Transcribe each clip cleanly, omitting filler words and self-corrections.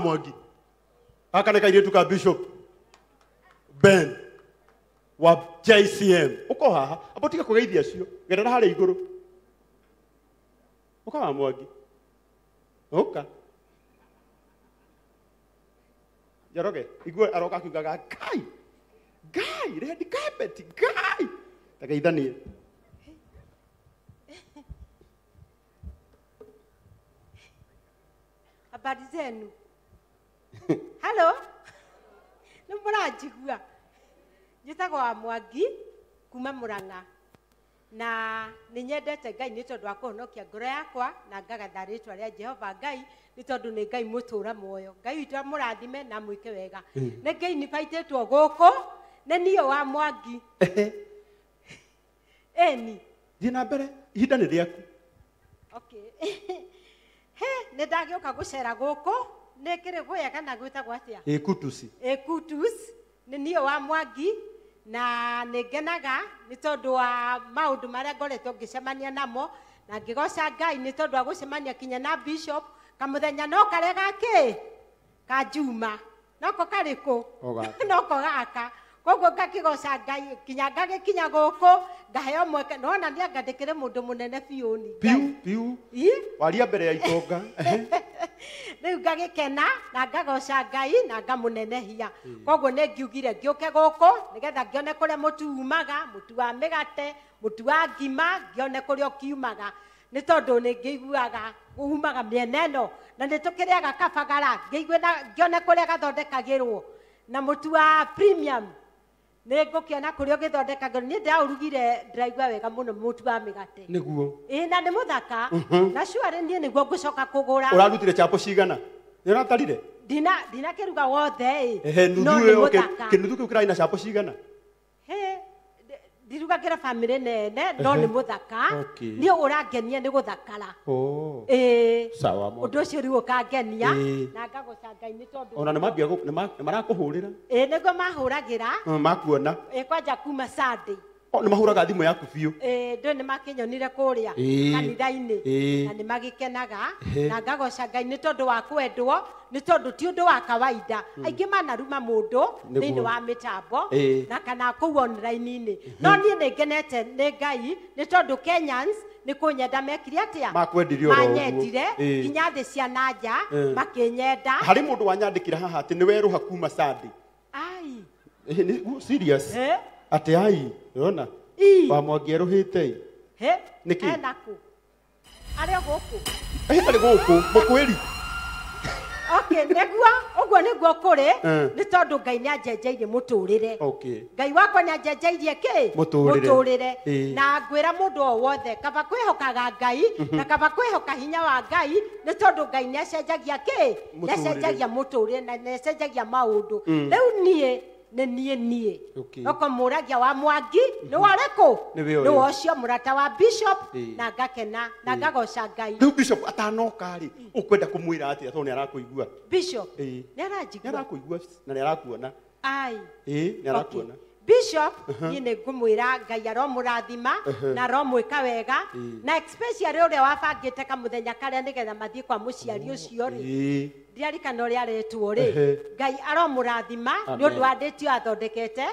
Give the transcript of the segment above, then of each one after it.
Mwangi. Gaka nĩ kairĩtu ka Bishop Ben wa JCM. Uko haha, amba tiga kũgeithia acio. Gerera harĩa igũrũ. Ũka wa Mwangi. Ũka. Njoroge, igue aroka akiugaga Ngai. Ngai, red carpet, Ngai. Tageithanie. Habari zenu? Halo? Nĩ mũranjigua? Njĩtagwo wa Mwangi kuma Murang'a. Na nĩ nyendete Ngai nĩ tondũ wa kũhonokia ngoro yakwa na ngagatha rĩtwa rĩa Jehova Ngai nĩ tondũ nĩ Ngai mũtũra muoyo. Ngai witũ amũrathime na amwĩke wega. Nĩ ngĩinibaitĩtwo gũkũ nĩ niĩ wa Mwangi. Ĩni. Thiĩ na mbere, ihinda nĩ rĩaku. Okay. He, nĩ ndagĩũka gũcera gũkũ nĩ kĩrĩ guoya kana gwĩtagwo atĩa? Ĩ Kutusi. Ĩ Kutus, nĩ niĩ wa Mwangi na nĩ ngenaga nĩ tondũ wa maũndũ marĩa ngoretwo ngĩcemania namo na ngĩgoca Ngai nĩ tondũ wa gũcemania kinya na Bishop kamũthenya no karĩa gakĩ ka Juma noko karĩkũ O gaka. noko gaka koguo ngakĩgoca Ngai kinya ngagĩkinya gũkũ ngaheo mweke nona nĩ anga ndĩkĩrĩ mũndũ mũnene biũ ni Piu, piu. Ĩ? Waria mbere ya itonga. Rĩu ngagĩkena na ngagoca Ngai na ngamũnenehia. Koguo nĩ ngiugire ngĩũke gũkũ nĩgetha ngĩone kũrĩa mũtu umaga, mũtu wa mĩgate, mũtu wa ngima, ngĩone kũrĩa ũkiumaga. Nĩ tondũ nĩ ngĩiguaga umaga mĩena ĩno na nĩ tũkĩrĩaga kabagara, ngĩigue na ngĩone kũrĩa gathondekagĩrwo. Na mũtu wa premium nĩ ngũkĩona kũrĩa ũgĩthondekagĩrwo. Niĩ ndĩraũrugire ndĩraigua wega mũno mũtu wa mĩgate. Nĩguo. Ĩĩ na nĩ mũthaka. Na surely niĩ nĩguo ngũcoka kũgũra. Ũrarutire chapo cigana? Nĩ ũratarire? Ndinakĩruga wothe ĩ. Ehe, nuthu No nĩ ĩyo, mũthaka. kĩnuthu kĩu kĩrarĩ na chapo cigana? He, ndirugagĩra bamĩrĩ nene no nĩ mũthaka. Okay. Niĩ ũrangenia nĩ gũthakara. Oh. Ĩĩ. Sawa, Mwangi. Ũndũ ũcio rĩu ũkangenia Ĩĩ. na ngagoca Ngai nĩ tondũ Ona nĩ mambia nĩ marakũhũrĩra. Ĩĩ nĩguo mahũragĩra. Makuona. Ĩĩ kwanja kuma Sunday. O nĩ mahũraga thimũ yaku biũ. Ĩĩ ndũ nĩ makĩnyonire kũrĩa Ĩĩ. kanitha-inĩ Ĩĩ. na nĩ magĩkenaga Ehe. na ngagoca Ngai nĩ tondũ wa kwendwo nĩ tondũ ti ũndũ wa kawaida. Aingĩ manaruma mũndũ Nĩguo. thĩinĩ wa mĩtambo Ĩĩ. na kana kũu online-inĩ. No niĩ nĩ ngenete nĩ Ngai nĩ tondũ Kenyans nĩ kũnyenda mekire atĩa? Makwendire oro ũguo. Manyendire Ĩĩ. nginya thĩ cia na nja Ĩĩ. makĩnyenda. Harĩ mũndũ wanyandĩkĩra haha atĩ nĩ werũha kuma Sunday. Ai. Ĩĩ, nĩ serious. Ĩ? Atĩ ai, ũrona? Ii. Wa Mwangi erũhĩte ĩ. He? Nĩkĩ? Ena kũ? Arĩ o gũkũ. Ĩ, arĩ gũkũ, mũkwĩri. Okay, nĩguo, ũguo nĩguo kũrĩ, nĩ tondũ Ngai nĩ anjenjeirie mũtũrĩre. Okay. Ngai wakwa nĩ anjenjeirie kĩ? Mũtũrĩre. Mũtũrĩre. Ĩĩ. Na ngwĩra mũndũ o wothe, kaba kwĩhokaga Ngai, na kaba kwĩhoka hinya wa Ngai, nĩ tondũ Ngai nĩ acenjagia kĩ? Nĩ Mũtũrĩre. acenjagia mũtũrĩre na nĩ acenjagia maũndũ. Rĩu niĩ nĩ niĩ niĩ. Okay. Oko mũragia wa Mwangi, nĩ warĩkũ? Nĩwe ũyũ. Nĩ wa ũcio mũrata wa Bishop, Ĩĩ. na ngakena, na ngagoca Ngai. Rĩu Bishop atanoka rĩ, ũkwenda kũmwĩra atĩa tondũ nĩ arakũigua? Bishop, Ĩĩ. nĩ aranjigua? Nĩ arakũigua na nĩ arakuona. Ai. Ĩĩ, nĩ arakuona. Okay. Bishop, niĩ nĩ ngũmwĩra Ngai aromũrathima na aromwĩka wega Ĩĩ. na especially ũrĩa wabangĩte kamũthenya karĩa nĩgetha mathiĩ kwa mũciari ũcio rĩ. Ĩĩ. Ndirarikana ũrĩa aretwo rĩ. Ehe. Ngai aromũrathima nĩ Amen. ũndũ wa date ĩyo athondekete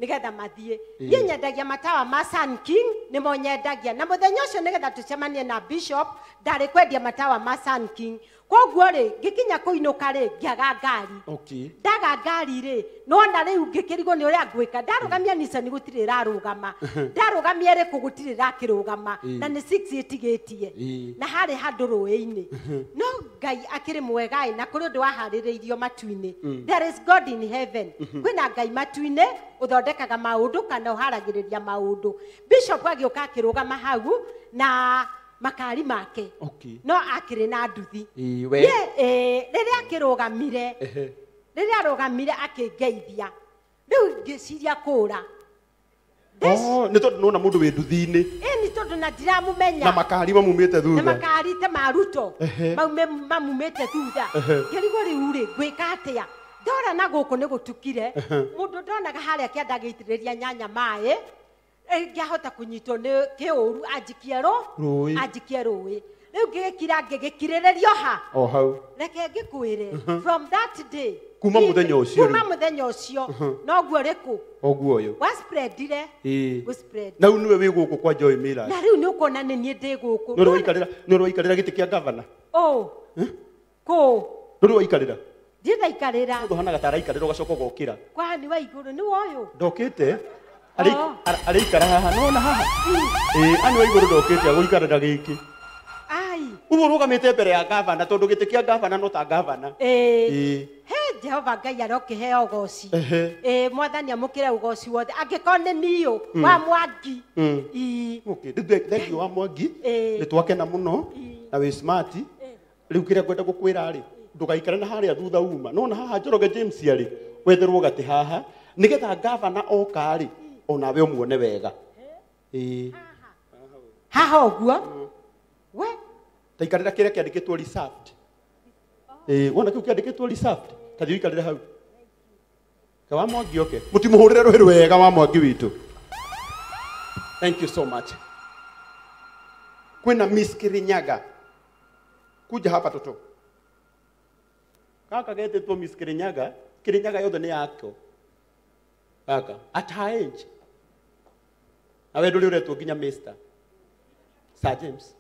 nĩgetha mathiĩ. Ĩĩ. Niĩ nyendagia matawa ma Sun King nĩmo nyendagia na mũthenya ũcio nĩgetha tũcemanie na Bishop ndarĩ kwendia matawa ma Sun King. Koguo rĩ ngĩkinya kũinũka rĩ ngĩaga ngari. Okay. Ndaga ngari rĩ nona rĩu ngĩkĩrigwo nĩ ũrĩa ngwĩka. Ndarũgamia Nissan gũtirĩ ĩrarũgama. Ndarũgamia ĩrĩkũ gũtirĩ ĩrakĩrũgama. Na nĩ 6 ĩtigĩtie. Ĩĩ. Na harĩ handũ rũĩ-inĩ. No Ngai akĩrĩ mwega ĩ, na kũrĩ ũndũ waharĩrĩirio matu-inĩ. There is God in heaven. Kwĩna Ngai matu-inĩ ũthondekaga maũndũ kana ũharagĩrĩria maũndũ. Bishop agĩũka akĩrũgama hau na makari make. Okay. No akĩrĩ na nduthi. Ĩĩ, we. Niĩ, rĩrĩa akĩrũgamire, Ehe. rĩrĩa arũgamire akĩngeithia. Rĩu ngĩciria kũra. Oh, nĩ tondũ nĩwona mũndũ wĩ nduthi-inĩ. Ĩĩ, nĩ tondũ na ndiramũmenya. Na makari mamumĩte Na thutha. makari ta ma Ruto. Ehe. Mamumĩte thutha. Ehe. Ngĩrigwo rĩu rĩ, ngwĩka atĩa? Ndora na gũkũ nĩ gũtukire. Mũndũ ndonaga harĩa kĩanda agĩitĩrĩria nyanya maĩ. Ngĩahota kũnyitwo nĩ kĩũru anjikie Rũĩ. Anjikie rũĩ. Rĩu ngĩgĩkira ngĩgĩkirĩrĩrio ha o hau reke ngĩkwĩre from that day Kuma mũthenya ũcio kuma mũthenya ũcio noguo rĩkũ oguo ũyũ wa spreadire ĩĩ gũ spread na rĩu nĩwe wĩ gũkũ kwa Joy Millers na rĩu nĩ ũkuona nĩ niĩ ndĩ gũkũ nĩ ũrĩ waikarĩra gĩtĩ kĩa gavana ũ kũ ndũrĩ waikarĩra ndiĩ ndaikarĩra mũndũ hanaga ta araikarĩra ũgacoka ũgokĩra kwani wa igũrũ nĩ woyũ ndokĩte arĩikara haha nĩwona haha ĩĩ ani wa igũrũ ndokĩte agũikarĩra gĩkĩ ai ũguo ũrũgamĩte mbere ya gavana tondũ gĩtĩ kĩa gavana no ta gavana ĩĩ ĩĩ he Jehova Ngai arokĩheo ũgoci Ehe. ĩĩ mwathani amũkĩre ũgoci wothe angĩkorwo nĩ niũ wa Mwangi ii Okay, rĩu thank you wa Mwangi Ĩĩ. nĩ twakena mũno na wĩ smart rĩu kĩrĩa ngwenda gũkwĩra rĩ ndũgaikare na harĩa thutha uma nona haha Njoroge James arĩ wetherwo gatĩ haha nĩgetha gavana oka rĩ onawe ũmuone wega ĩĩ haha ũguo we ta ikarĩra kĩrĩa kĩandĩkĩtwo reserved ĩĩ wona kĩu kĩandĩkĩtwo reserved ta thiĩ ũikarĩre hau ka wa Mwangi oke mũtimũhũrĩre rũhĩ wega wa Mwangi witũ. Thank you so much. Kwĩna Miss Kirinyaga kuja hapa toto kaka getĩtwo Miss Kirinyaga. Kirinyaga yothe nĩ yako kaka at her age nawe ndũrĩ ũretwo nginya Mr. Sir James.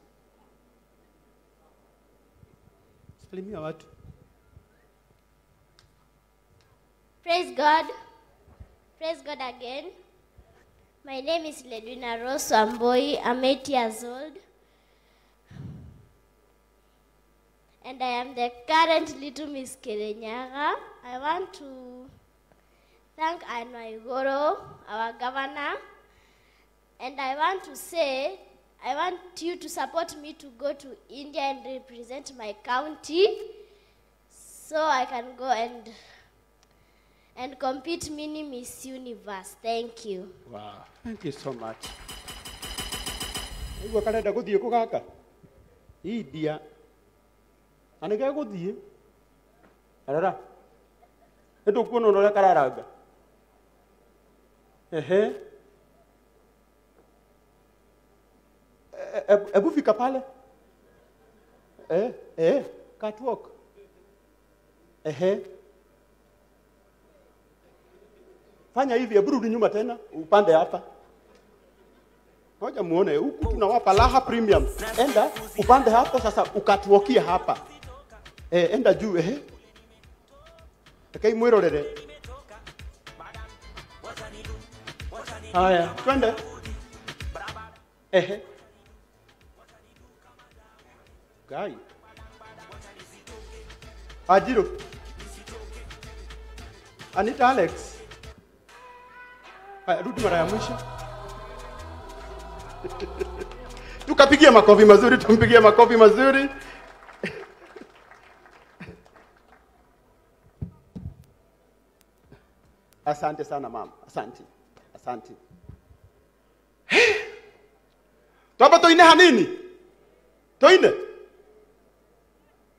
Salimia watu. Praise God. Praise God again. My name is Ledwina Rose Wambui. I'm 8 years old. And I am the current Little Miss Kirinyaga. I want to thank Anne Waiguru, our governor. And I want to say, I want you to support me to go to India and represent my county so I can go and compete Mini Miss Universe. Thank you. Wow. Thank you so much. Igua karenda gũthiĩ kũ gaka? India. Na nĩ gegũthiĩ. Arora. Nĩ ndũkuona ona ũrĩa kararanga. Ehe. Ebu fika pale. Catwalk. Ehe. Fanya hivi, hebu rudi nyuma tena, upande hapa. Ngoja muone huku tunawapa Raha Premium. Enda upande hapo sasa ukatuokia hapa. Enda juu ehe. Rekei mwirorere. Haya, twende. Ehe. Gai. Ajiro. Anita Alex. Haya, rudi mara ya mwisho. Tukapigia makofi mazuri, tumpigie makofi mazuri. Asante sana mama, asante. Asante. Twaba toine hanini? Toine.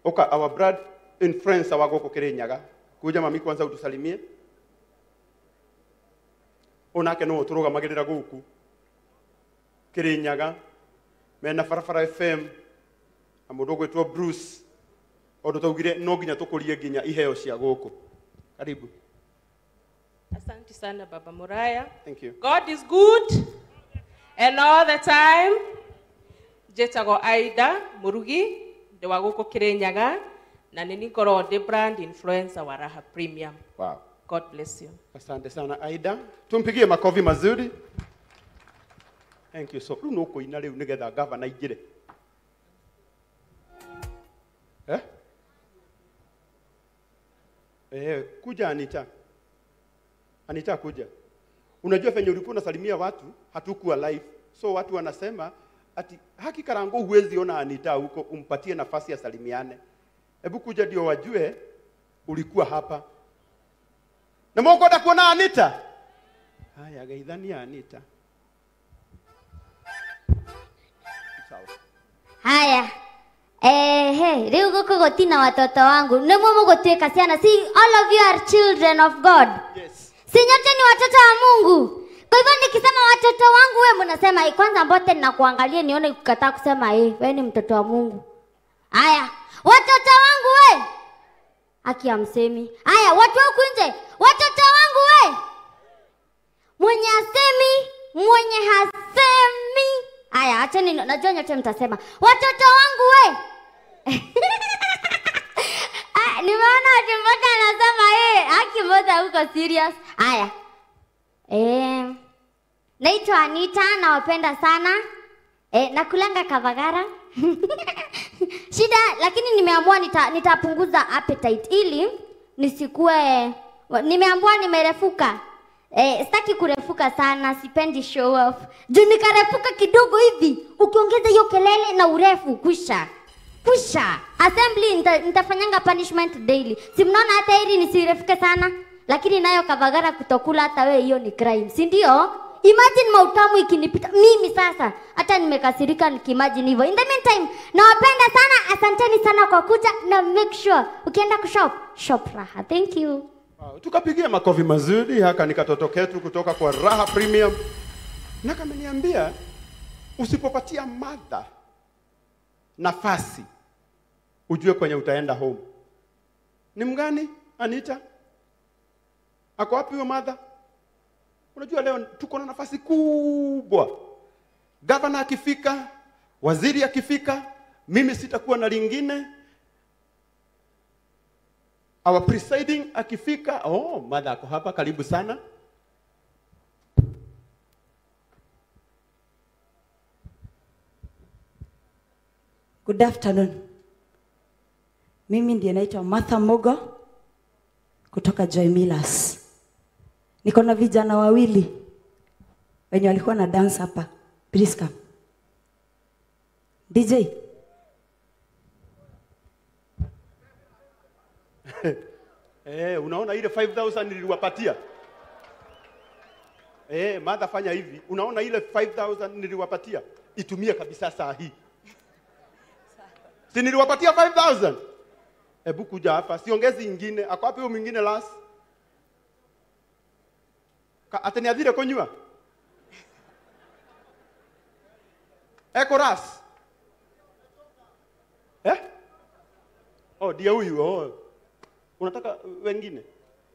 Oka, our brad in France awagoko Kirinyaga. Kuja mami kwanza utusalimie. Onake no turugamagirira guku Kirinyaga mena Barabara FM na mundu ugwitwo Bruce ondu taugire no nginya tukurie nginya iheo cia guku. Karibu. Asante sana Baba Muraya. Thank you. God is good and all the time. Njĩtagwo Aida Murugi ndi wa guku Kirinyaga na nĩ ngoragwo ndi brand influencer wa Raha Premium. Wow. God bless you. Asante sana Aida. Tumpigie makofi mazuri. Thank you so. Rĩu no kũina rĩu nĩgetha gavana aingĩre. Eh? Kuja Anita. Anita kuja. Unajua venye ulikuwa unasalimia watu, hatukuwa live. So watu wanasema ati haki Karango huwezi ona Anita huko, umpatie nafasi asalimiane. Hebu kuja ndio wajue ulikuwa hapa. Na mwokwenda kuona Anita? Haya, geithania Anita. Sawa. Haya. Rĩu gũkũ gũtina watoto wangu. Nĩ mũgũtuĩka ciana. See, all of you are children of God. Yes. Si nyote ni watoto wa Mungu. Kwa hivyo nikisema watoto wangu wewe mnasema kwanza mbote ninakuangalia nione kukataa kusema wewe ni mtoto wa Mungu. Aya, watoto wangu we. Haki hamsemi. Aya, watu huku nje, watoto wangu we. Mwenye asemi, mwenye hasemi. Aya, acheni, najua nyote mtasema. Watoto wangu we. Ah, nimeona watu mmoja anasema haki moja huko serious. Aya. Naitwa Anita, nawapenda sana. Nakulanga kavagara. Shida, lakini nimeamua nitapunguza appetite ili nisikue. Nimeamua nimerefuka. Sitaki kurefuka sana, sipendi show off. Juu nikarefuka kidogo hivi, ukiongeza hiyo kelele na urefu, kwisha. Kwisha. Assembly nitafanyanga punishment daily. Si mnaona hata hili nisirefuke sana, lakini nayo kavagara kutokula hata wewe hiyo ni crime. Si ndio? Imagine mautamu ikinipita mimi sasa. Hata nimekasirika nikiimagine hivyo. In the meantime, nawapenda sana, asanteni sana kwa kuja na make sure ukienda kushop, shop Raha. Thank you. Wow, tukapigia makofi mazuri haka ni katoto ketu kutoka kwa Raha Premium. Na kameniambia usipopatia mother nafasi ujue kwenye utaenda home. Ni mgani Anita? Ako wapi huyo mother? Unajua leo tuko na nafasi kubwa. Governor akifika, waziri akifika, mimi sitakuwa na lingine. Our presiding akifika, oh, mother ako hapa, karibu sana. Good afternoon. Mimi ndiye naitwa Martha Mogo kutoka Joy Millers. Niko na vijana wawili wenye walikuwa na dance hapa. Please come. DJ. Unaona ile 5000 niliwapatia? Mother fanya hivi. Unaona ile 5000 niliwapatia? Itumie kabisa saa hii. Si niliwapatia 5000? Hebu kuja hapa, siongezi ingine. Ako wapi huyo mwingine last? Ateniadhire konyua? Eko ras? Oh, dia huyu. Oh. Unataka wengine?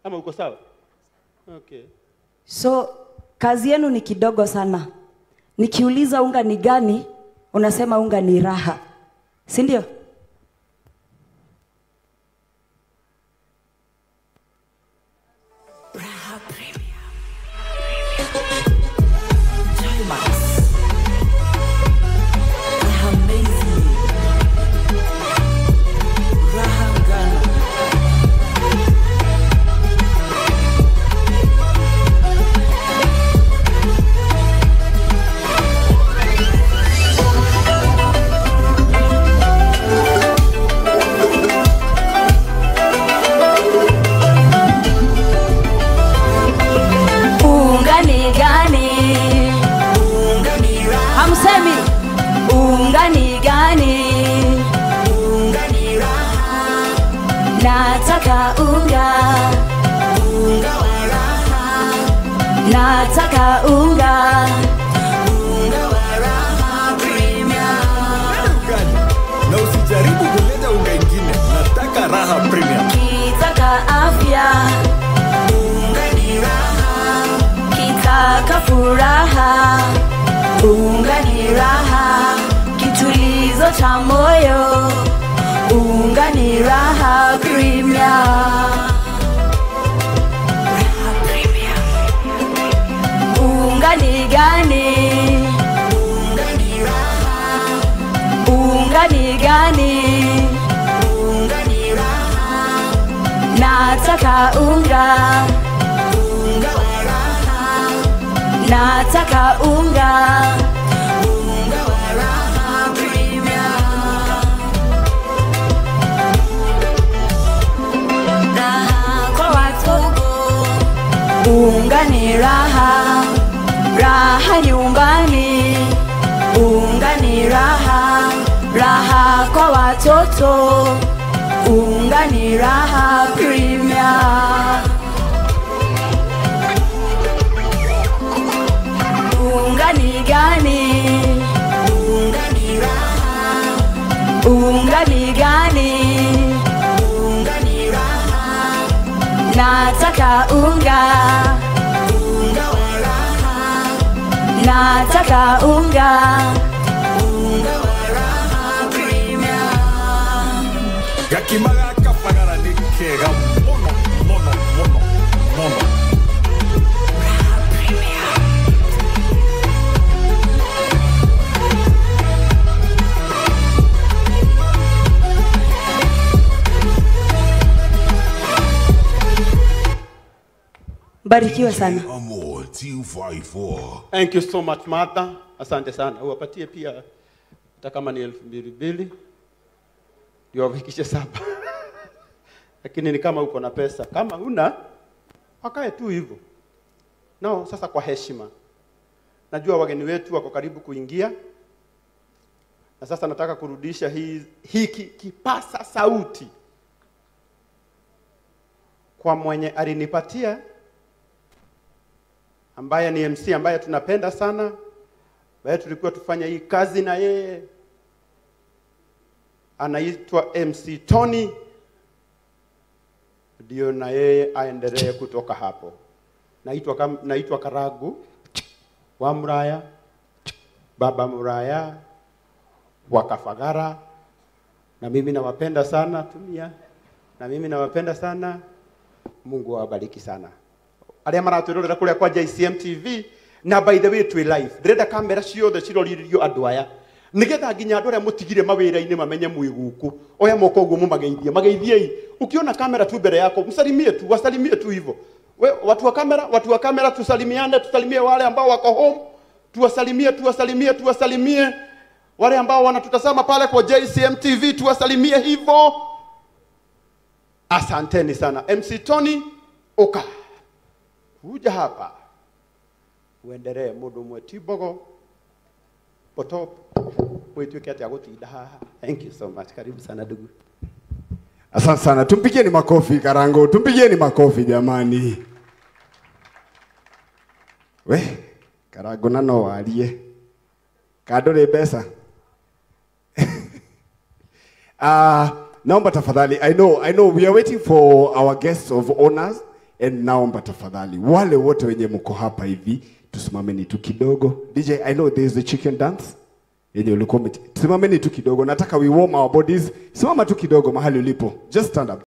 Ama uko sawa? Okay. So, kazi yenu ni kidogo sana. Nikiuliza unga ni gani, unasema unga ni Raha. Si ndio? Raha Premium. Joymax. Raha Amazing. Raha Ngano. Unga ni gani? Unga ni raha. Hamsemi. Unga ni gani? Unga ni raha. Nataka unga. Unga wa raha. Nataka unga. Unga wa Raha Premium. Ugali. Na usijaribu kuleta unga ingine. Nataka Raha Premium. Kitaka afya. Unga ni raha. Kitaka furaha. Unga ni raha. Kitulizo cha moyo. Unga ni Raha Premium. Raha Premium. Unga ni gani? Unga ni raha. Unga ni gani? Unga ni raha. Nataka unga. Unga wa raha. Nataka unga. Unga wa Raha Premium. Raha kwa watoto. Unga ni raha. Raha nyumbani. Unga ni raha. Raha kwa watoto. Unga ni Raha Premium. Unga ni gani? Unga ni raha. Unga ni Nataka unga. Unga wa Raha. Nataka unga. Unga wa Raha Premium. Gakimaga Kafagara nĩ kega mũno mũno mũno mũno. Barikiwa sana. Amor 254. Thank you so much Martha. Asante sana. Uwapatie pia hata kama ni 2000 ndio wafikishe 7. Lakini ni kama uko na pesa, kama huna wakae tu hivyo. Nao sasa kwa heshima. Najua wageni wetu wako karibu kuingia. Na sasa nataka kurudisha hiki kipasa sauti kwa mwenye alinipatia, ambaye ni MC ambaye tunapenda sana, ambaye tulikuwa tufanya hii kazi na yeye, anaitwa MC Tony, ndio na yeye aendelee kutoka hapo. Naitwa Karagu wa Muraya, Baba Muraya wa Kafagara, na mimi nawapenda sana tumia, na mimi nawapenda sana. Mungu awabariki sana. Aria maratwirorera kuria kwa JCM TV, na by the way twi live. Ndĩrenda kamera ciothe ciroririo andũ aya nigetha nginya andũ arĩa mũtigire mawĩra-inĩ mamenye mwĩ gũkũ. Oya moko ũguo mũmageithie, mageithiei. Ukiona kamera tu mbere yako msalimie tu, wasalimie tu hivyo. We watu wa kamera tusalimiane, tusalimie wale ambao wako home, tuwasalimie, tuwasalimie, tuwasalimie wale ambao wanatutazama pale kwa JCM TV, tuwasalimie hivyo. Asanteni sana. MC Tony oka kuja hapa uendelee mundu mwe tibogo potop wituike atia gutinda haha. Thank you so much. Karibu sana ndugu. Asante sana. Tumpigieni makofi Karango. Tumpigieni makofi jamani. We Karango na no warie. Kandore mbeca. Naomba tafadhali. I know we are waiting for our guests of honors, and naomba tafadhali wale wote wenye mko hapa hivi tusimameni tu kidogo. DJ, I know there is the chicken dance yenye ulikuwa. Tusimameni tu kidogo. Nataka we warm our bodies. Simama tu kidogo mahali ulipo. Just stand up.